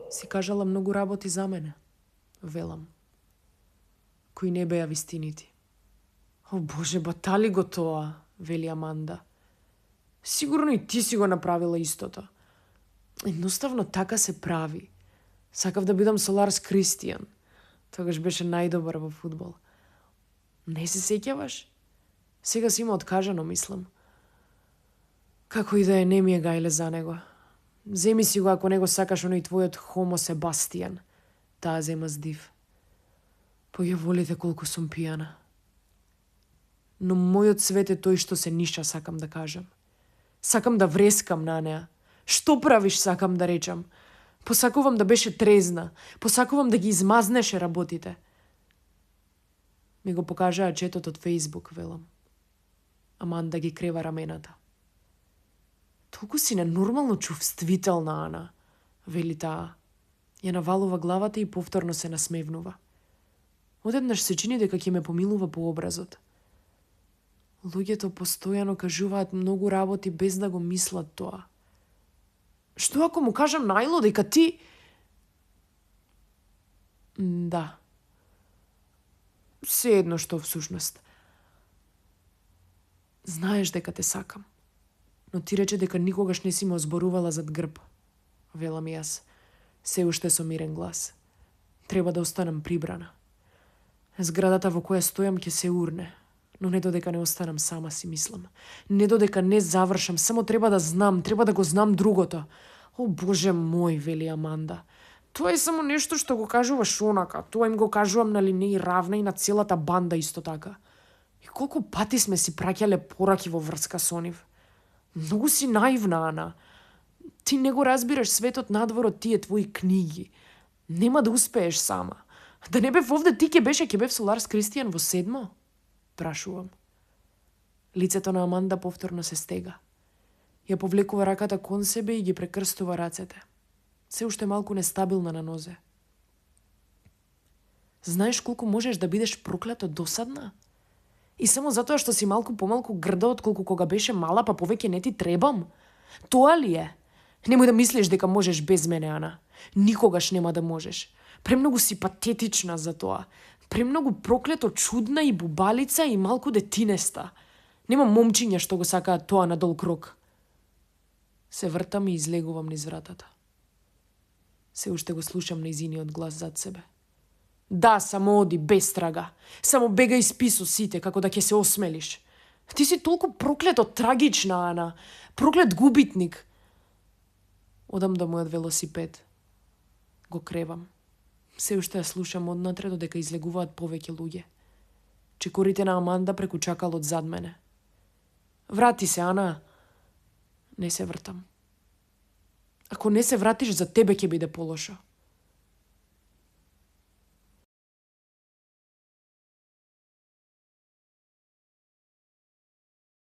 Си кажала многу работи за мене, велам, кои не беа вистините. О, Боже, батали го тоа, вели Аманда. Сигурно и ти си го направила истото. Едноставно така се прави. Сакав да бидам со Ларс Кристијан. Тогаш беше најдобар во фудбал. Не се сеќаваш? Сега си има откажано, мислам. Како и да е, не ми е гајле за него. Земи си го ако не го сакаш оној твојот Хомо Себастијан. Таа зема здив. Ја волите колку сум пијана. Но мојот свет е тој што се ниша, сакам да кажам. Сакам да врескам на неа. Што правиш, сакам да речам. Посакувам да беше трезна. Посакувам да ги измазнеше работите. Ми го покажаа четот од Фејсбук, велам. Аманда ги крева рамената. Толку си ненормално чувствителна, Ана, вели таа. Ја навалува главата и повторно се насмевнува. Одеднаш се чини дека ќе ме помилува по образот. Луѓето постојано кажуваат многу работи без да го мислат тоа. Што ако му кажам најло дека ти... Да. Се едно што всушност. Знаеш дека те сакам. Но ти рече дека никогаш не си ме озборувала зад грб. Велам јас, се уште со мирен глас. Треба да останам прибрана. Зградата во која стојам ќе се урне, но не додека не останам сама, си мислам. Не додека не завршам, само треба да знам, треба да го знам другото. О, Боже мој, вели Аманда. Тоа е само нешто што го кажуваш онака. Тоа им го кажувам на Линеи Равна и на целата банда исто така. И колку пати сме си праќале пораки во врска со нив. Многу си наивна, Ана. Ти не го разбираш светот надвор од тие твои книги. Нема да успееш сама. Да не бев овде, ти ќе бев со Ларс Кристијан во 7? Прашувам. Лицето на Аманда повторно се стега. Ја повлекува раката кон себе и ги прекрстува рацете. Се уште малку нестабилна на нозе. Знаеш колку можеш да бидеш проклето досадна? И само затоа што си малку помалку грда од колку кога беше мала, па повеќе не ти требам? Тоа ли е? Немој да мислиш дека можеш без мене, Ана. Никогаш нема да можеш. Премногу си патетична за тоа. Премногу проклето чудна и бубалица и малку детинеста. Нема момчиња што го сакаат тоа на долг рок. Се вртам и излегувам низ вратата. Се уште го слушам нејзиниот глас зад себе. Да, само оди, без трага. Само бегај спи со сите, како да ќе се осмелиш. Ти си толку проклето трагична, Ана. Проклет губитник. Одам до мојот велосипед. Го кревам. Се уште ја слушам однатре додека излегуваат повеќе луѓе. Чекорите на Аманда преку чакалот зад мене. Врати се, Ана. Не се вртам. Ако не се вратиш, за тебе ќе биде полошо.